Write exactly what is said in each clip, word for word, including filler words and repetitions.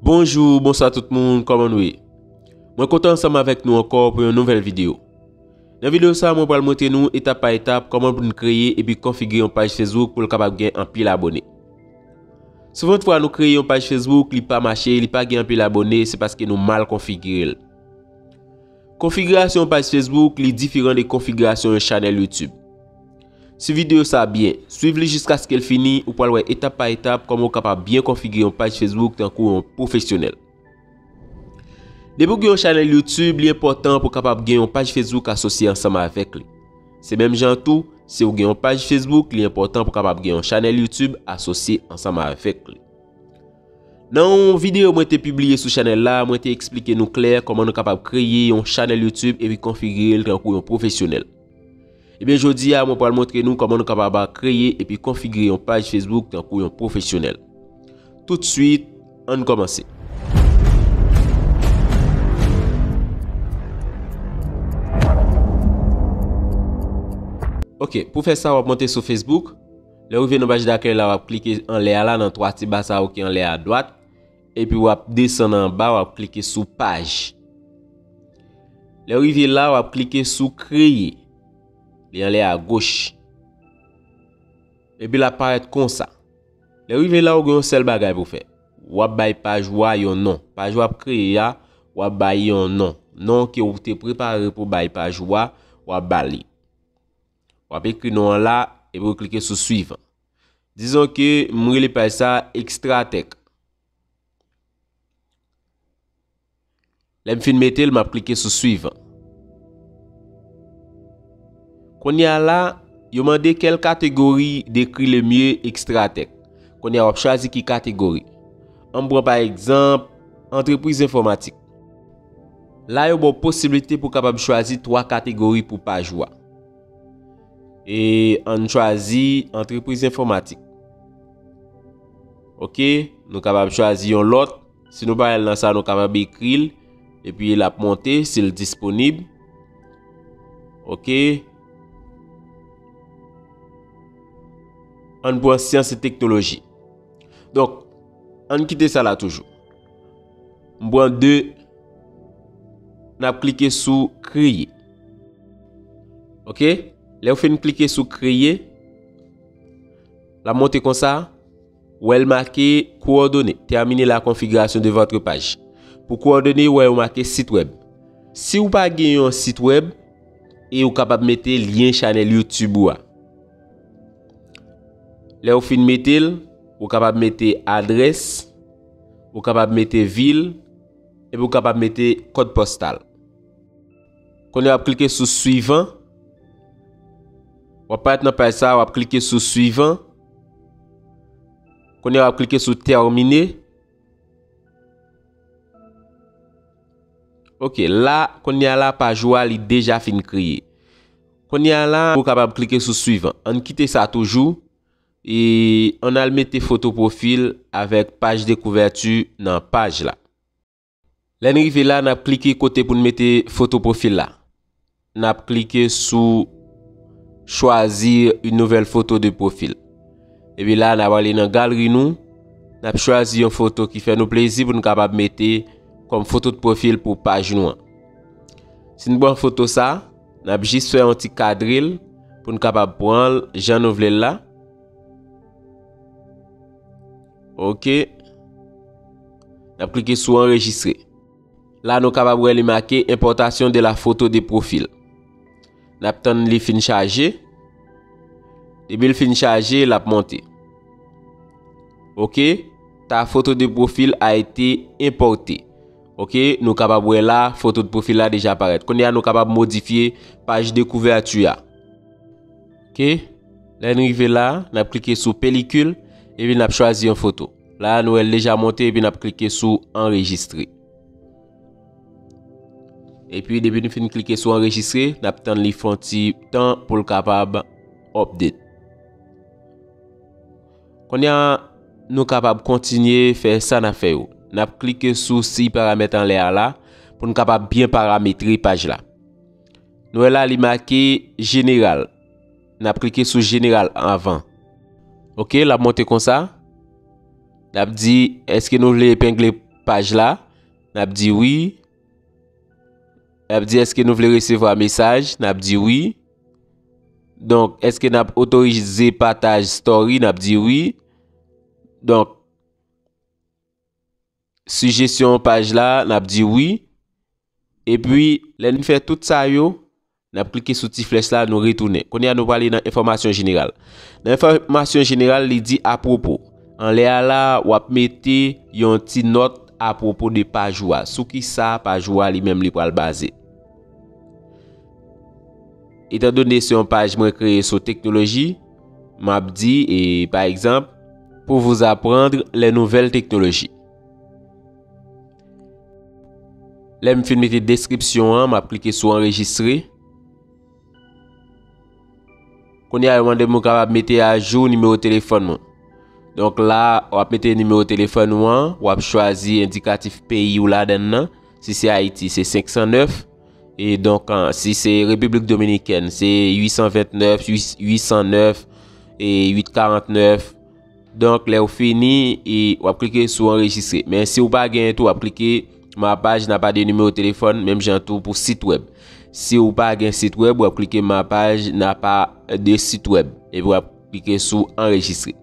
Bonjou, bonswa tout moun, kòman nou ye? Mwen kontan ansanm avèk nou ankò pou yon nouvèl videyo. Nan videyo sa, mwen pral montre nou etap pa etap kòman pou n kreye epi konfigire yon paj Facebook pou l kapab gen anpil abone. Souvantfwa nou kreye yon paj Facebook, li pa mache, li pa gen anpil abone, se paske nou mal konfigire l. Konfigirasyon yon paj Facebook, li diferan de konfigirasyon yon chanèl YouTube. Swiv videyo sa byen, swiv li jiskaske l fini, ou pral wè etap pa etap kòman ou kapab byen konfigire yon paj Facebook tankou yon pwofesyonèl. Depi w gen yon chanèl YouTube, li enpòtan pou w kapab gen yon paj Facebook asosye ansanm avèk li. Se menm jan tou, si w gen yon paj Facebook, li enpòtan pou w kapab gen yon chanèl YouTube asosye ansanm avèk li. Nan yon videyo mwen te pibliye sou chanèl la, mwen te eksplike nou klè kòman nou kapab kreye yon chanèl YouTube epi konfigire l tankou yon pwofesyonèl. Ebyen, jodi a, mwen pral montre nou kòman nou kapab kreye epi konfigire yon paj Facebook tankou yon pwofesyonèl. Toutswit, ann kòmanse. Ok, pou fè sa, w ap monte sou Facebook. Lè w rive nan paj dakèy la, w ap klike anlè a la, nan twa ti ba sa yo ki anlè a dwat. Epi w ap desann anba, w ap klike sou paj. Lè w rive la, w ap klike sou kreye. Li anlè a goch. Epi l ap parèt konsa. Lè w rive la, w gen yon sèl bagay pou w fè. W ap bay paj ou a yon non. Paj w ap kreye a, w ap bay yon non. Non ke w te prepare pou bay paj ou a, w ap ba li. W ap ekri non an la, epi w klike sou swivan. Dizon ke m rele paj sa Extratech. Lè m fin mete l, m ap klike sou swivan. Kounye a la, yo mande quelle catégorie décrit le mieux Extratech. Kounye a w ap chwazi ki kategori. Ann pran pa egzanp, antrepriz enfòmatik. La yo ba w posiblite pou w kapab chwazi twa kategori pou paj ou a. E ann chwazi antrepriz enfòmatik. Ok, nou kapab chwazi yon lòt. Si nou pa wè l nan sa, nou kapab ekri l. Epi l ap monte si l disponib. Ok. Ann pran syans e teknoloji. Donk, ann kite sa la toujou. M pran de, n ap klike sou kreye. Ok? Lè w fin klike sou kreye, l ap monte konsa, w wè l make coordonnées, terminer la configuration de votre page. Pou coordonnées, w wè yo make sit wèb. Si w pa gen yon sit wèb, e ou kapab mete lyen chanèl YouTube ou a. Lè ou fin mete l, ou kapab mete adrès, ou kapab mete vil, epi ou kapab mete kòd pòstal. Kounye a w ap klike sou swivan. W ap parèt nan paj sa a, w ap klike sou swivan. Kounye a w ap klike sou terminer. Ok, la, kounye a la, paj ou a, li deja fin kreye. Kounye a la, ou kapab klike sou swivan. Ann kite sa toujou. E ann al mete foto pwofil avèk paj de kouvèti nan paj la. Lè n rive la, n ap klike kote pou n mete foto pwofil la. N ap klike sou Choisir une nouvelle photo de profil. Epi la, n ap ale nan galri nou. N ap chwazi yon foto ki fè nou plezi pou n kapab mete kòm foto de pwofil pou paj nou an. Si n pran foto sa, n ap jis fè yon ti kadre l pou n kapab pran l jan nou vle l la. Ok. N ap klike sou anrejistre. La, nou kapab wè li make importation de la photo de profil. N ap tann li fin chaje. Depi l fin chaje, l ap monte. Ok. Ta photo de profil a été importée. Ok. Nou kapab wè la, foto de pwofil la deja parèt. Kounye a, nou kapab modifye paj de kouvèti a. Ok. Lè n rive la, n ap klike sou pelikil, epi n ap chwazi yon foto. La, nou wè l deja monte, epi n ap klike sou anrejistre. Epi, depi nou fin klike sou anrejistre, n ap tann li fè yon ti tan pou l kapab update. Kounye a, nou kapab kontinye fè sa n ap fè yo. N ap klike sou siy paramèt anlè a la, pou n kapab byen parametre paj la. Nou wè la, li make jeneral. N ap klike sou jeneral anvan. Ok, l ap monte konsa. N ap di, èske nou vle epengle paj la? N ap di wi. N ap di, èske nou vle resevwa mesaj? N ap di wi. Donk, èske n ap otorize pataj story? N ap di wi. Donk, sijesyon paj la, n ap di wi. Epi, lè n fè tout sa yo, n ap klike sou ti flèch la, nou retounen. Kounye a, nou prale nan enfòmasyon jeneral. Nan enfòmasyon jeneral, li di apwopo. Anlè a la, w ap mete yon ti nòt apwopo de paj ou a. Sou ki sa paj ou a li menm li pral baze. Etandone se yon paj mwen kreye sou teknoloji, m ap di, e, pa egzanp, pour vous apprendre les nouvelles technologies. Lè m fin mete deskripsyon an, m ap klike sou anrejistre. Kounye a, yo mande m ou kapab mete ajou nimewo telefòn mwen. Donk la, w ap mete nimewo telefòn ou an, w ap chwazi endikatif peyi ou ladan l nan. Si se Ayiti, se senk san nèf. E donk, an, si se Repiblik Dominikèn, se uit san vennèf, uit san nèf, e uit karant nèf. Donk, lè w fini, e w ap klike sou anrejistre. Men si w pa genyen tou, w ap klike ma page n'a pas de numéro de téléphone, menm jan tou pou sit wèb. Si w pa gen sit wèb, w ap klike ma page n'a pas de site web. Epi w ap klike sou anrejistre.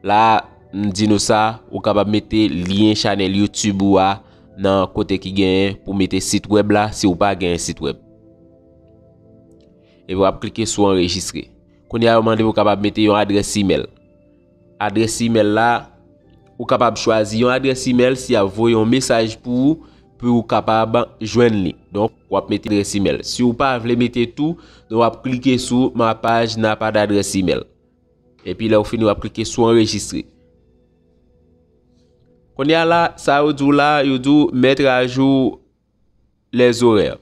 La, m di nou sa, ou kapab mete lyen chanèl YouTube ou a nan kote ki genyen pou mete sit wèb la, si w pa genyen sit wèb. Epi w ap klike sou anrejistre. Kounye a, yo mande w kapab mete yon adrès imèl. Adrès imèl la, ou kapab chwazi yon adrès imèl si y ap voye yon mesaj pou ou, pou ou kapab jwenn li. Donk, w ap mete adrès imèl. Si w pa vle mete tou, donk w ap klike sou ma page n'a pas d'adresse email. Epi lè w fini, w ap klike sou anrejistre. Kounye a la, sa yo di w la, yo di w mettre à jour les horaires.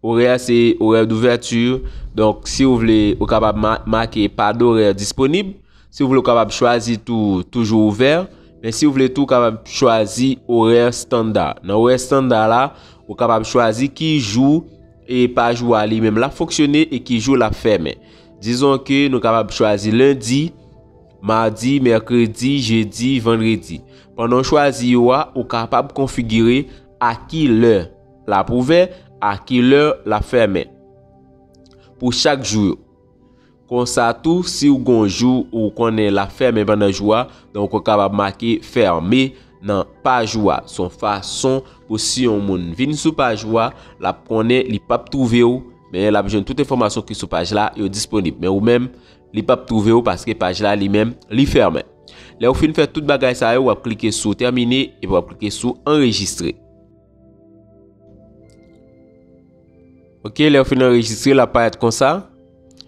Orè se orè d'ouverture. Donk, si w vle, ou kapab ma-, make pas d'horaire disponible. Si w vle, ou kapab chwazi tou, toujours ouvert. Men si w vle tou, ou kapab chwazi orè estanda. Nan orè estanda la, ou kapab chwazi ki jou e paj ou a li menm l ap fonksyone e ki jou l ap fèmen. Dizon ke nou kapab chwazi lendi, madi, mèkredi, jedi, vandredi. Pandan w chwazi yo a, ou kapab konfigire a ki lè l ap ouvè, a ki lè l ap fèmen. Pou chak jou yo. Konsa tou, si w gon jou ou konnen l ap fèmen pandan jou a, donk ou kapab make fèmen nan paj ou a. Se yon fason pou si yon moun vin sou paj ou a, l ap konnen li p ap twouve w, men l ap jwenn tout enfòmasyon ki sou paj la, yo disponib. Men ou menm, li p ap twouve w paske paj la li menm, li fèmen. Lè w fin fè tout bagay sa yo, w ap klike sou tèmine epi w ap klike sou anrejistre. Ok, lè w fin anrejistre, l ap parèt konsa.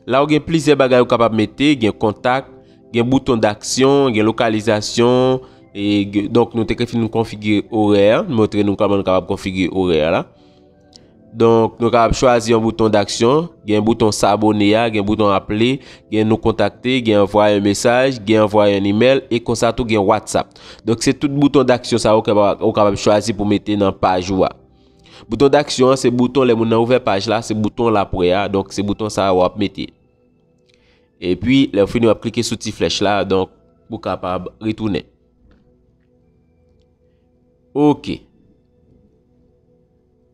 La, w gen plizyè bagay ou kapab mete, gen kontak, gen bouton d'action, gen lokalizasyon, e, gen, donk, nou te fin konfigire orè, m montre nou kòman nou kapab konfigire orè la. Donk, nou kapab chwazi yon bouton d'action, gen bouton s'abonner a, gen bouton appeler, gen nous contacter, gen envoyer un message, gen envoyer un email, e konsa tou gen WhatsApp. Donk, se tout bouton d'action sa yo ou kapab, ou kapab chwazi pou mete nan paj ou a. Bouton d'action an, se bouton lè moun nan ouvè paj la, se bouton l ap wè a, donk se bouton sa a w ap mete. Epi, lè w fini, w ap klike sou ti flèch la, donk, pou kapab retounen. Ok.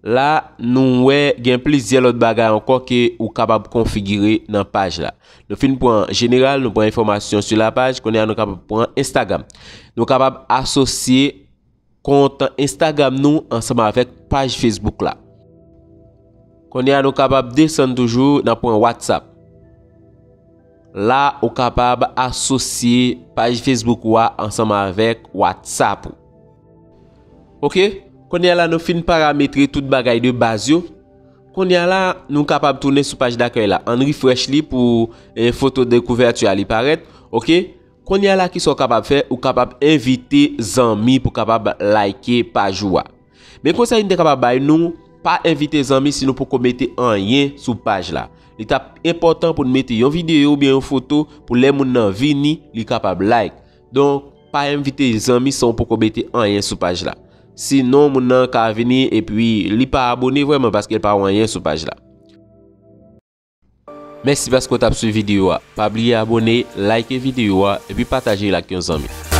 La, nou wè gen plizyè lòt bagay ankò ke ou kapab konfigire nan paj la. Nou fin pran jeneral, nou pran enfòmasyon sou la paj, kounye a nou kapab pran Instagram. Nou kapab asosye kont Instagram nou ansanm avèk paj Facebook la. Kounye a nou kapab desann toujou nan pwen WhatsApp. La, ou kapab asosye paj Facebook ou a ansanm avèk WhatsApp ou. Ok, kounye a la nou fin parametre tout bagay de baz yo. Kounye a la, nou kapab tounen sou paj dakèy la. Ann refresh li pou, eh, foto de kouvèti a li parèt. Ok, kounye a la, kisa w kapab fè? Ou kapab envite zanmi pou kapab like paj ou a. Men konsèy m te kapab bay nou, pa envite zanmi si nou poko mete anyen sou paj la. Li t ap enpòtan pou n mete yon videyo oubyen yon foto pou lè moun nan vini, li kapab like. Donk, pa envite zanmi san w poko mete anyen sou paj la. Sinon, moun nan ka vini epi li pa abone vrèman paske l pa wè anyen sou paj la. Mèsi paske w t ap swiv videyo a. Pa bliye abone, like videyo a, epi pataje l ak yon zanmi.